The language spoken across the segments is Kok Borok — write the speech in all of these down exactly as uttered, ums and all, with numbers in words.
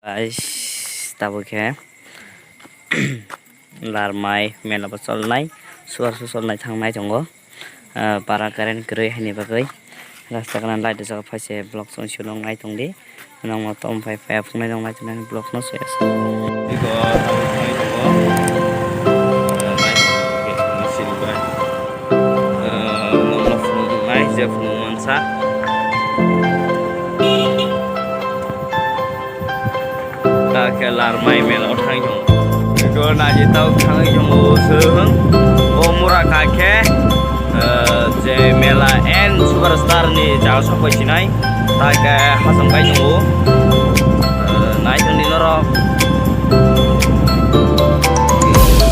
Guys, tabuk khe Larmai mela bo cholnai, suar su cholnai thangnai tongo. Ah, para current kwrwi haini bagwi rasta gana light rijak, phaise vlog chwng swnamnai tongdi. Nokno tom phai phai phungnai noknai tongnai vlog no se. Iko tabuk thangwi tongo. Ah, light rijak, machine bai. Ah, nokno phunuknai je phunuk mansa. Ta khe Larmai mela o thangwi tongo. Eko naithotok thangwi tongo chwng. O mura kha khe, eh, je mela and superstar ni jaga sok bai sinai. Ta khe hacham kai tongo. Eh, naithokni norok.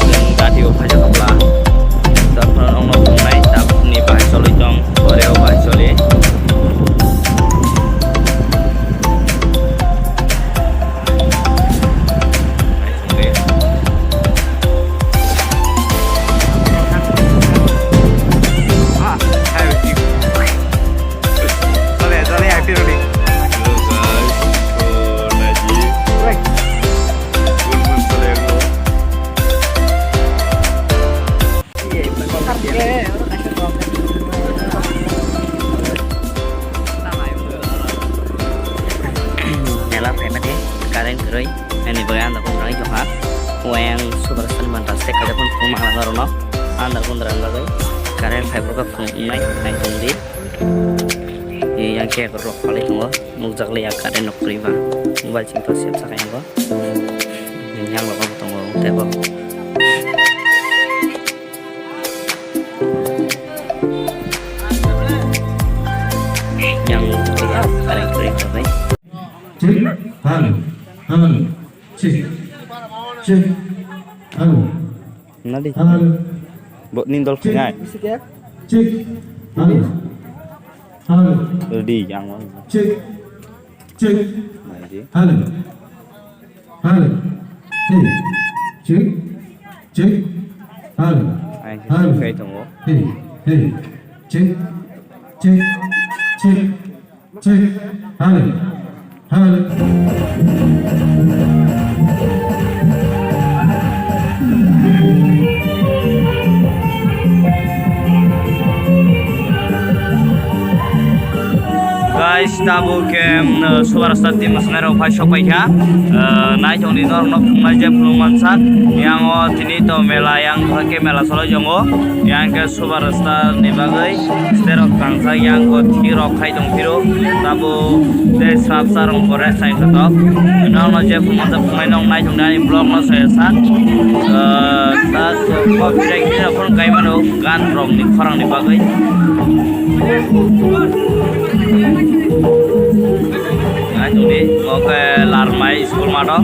Chwng gati o phaijak kha bwla. Tei phano nokno phunuknai tabukni bahai cholwi tong. Oreo bahai choli. Mela phaimani current kwrwi, ani bagwi andar kundra wngkha. Wng superstar ni manta se kaisa phone phone mangla norokno andar kundra wngwi bagwi current phai borok phone wngnai nai tongdi. Yang khe rok phalwi tongo, nukjak liya current no kwrwi ba mobile sing to sep sakai tongo. Yang rok abo tongo tei bo. Yang kaya kareng kering kabai. Check, halo, halo, check, check, halo, Nadi? Halo, Bo nindol check, khingai. Check, halo, halo, Ready yang. Check, check, Nadi? Halo. Halo. Hey. Check. Check. Halo. Ai, halo. Kai tongo. Hey. Hey. Check. Check. Check. Check. Halo. Halo. Guys, tabuk khe, um, Superstar team mwsanairok phai sokpai kha. Uh, naithokni norokno phunuknai je phunuk mansak. Yang o tini to mela, yang khe mela cholai tongo. Yang khe Superstar ni bagwi sterok tangsa yang o thik rok khai tong phiro. Tabuk tei srap sa rong pore sai khatok. Norokno je phunuk mansak phunuknai nong naithokni ani vlog no sai sa. Uh, ta copyright ni rok phone kai mano gan rok ni khorang ni bagwi. Naitongdi, oke, Larmai school math o.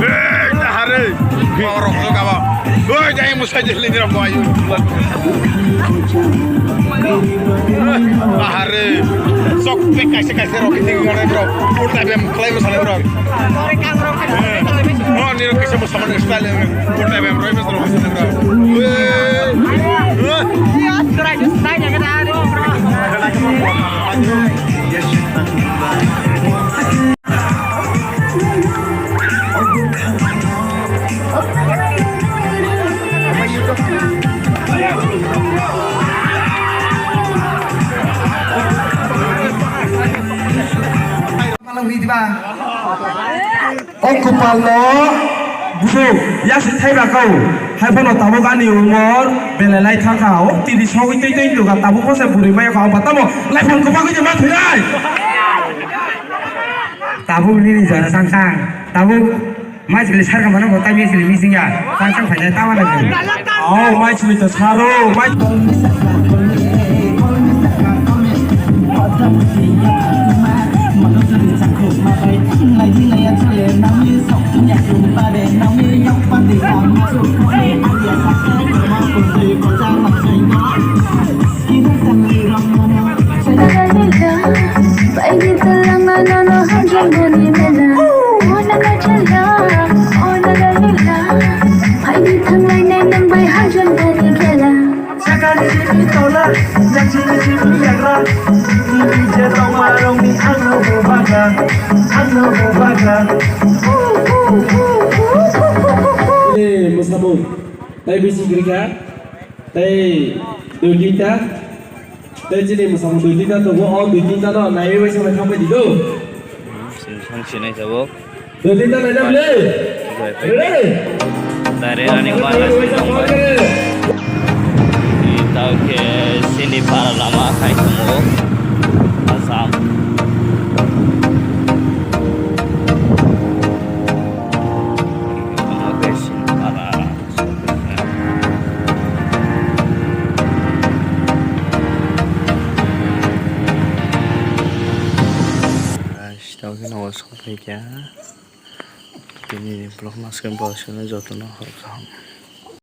Hey, taharei. Borok no kaba. Oi, jai musai jeli ni rok ayu. Taharei. Sok pek kaise kaise rok kiti gane rok. Purta bem khlai mo sale rok. No, ni rok kaise mo saman style. Purta bem roi mo sale rok. Oi. O kupal no. Busu, yasi thaiba kau. Hai phano tabuk ani umor belai lai thangkha. O tiri sogwi tei tei nuga tabuk bo se bwrwi maya kha. Oba tamo lai phang kwbagwi de ma thwinai. Tabuk nini jora tangkha. Tabuk mai chili sarka mano bo tabi chili missing ya. Tangkha phainai tama na. Oh, mai chili to saro, mai. Baby, talang na no no hanjang bani mela. Oh, na na chala, oh, na na lila. Baby, thanglai nai nang bai hanjang bani kela. Sakani simi tola, yang simi simi yagra. Ini je tongma rongni ang no bubaga, ang no bubaga. Eh, musabung. Tai bisi grika. Tai dui tinta. Tai chini musabung dui tinta tongo, o dui tinta no naiwi bai samai thangbai di do. Sini sang sinai sabo. Dui tinta naina bile. Ready? Tare ani mana sini tongbai. Tao ke sini para lama khai tongo. Assam. Oke, sini para. Guys, tamo khe nogo sokphaikha. Tini vlog maskang bo swnwi jotono hor kaham.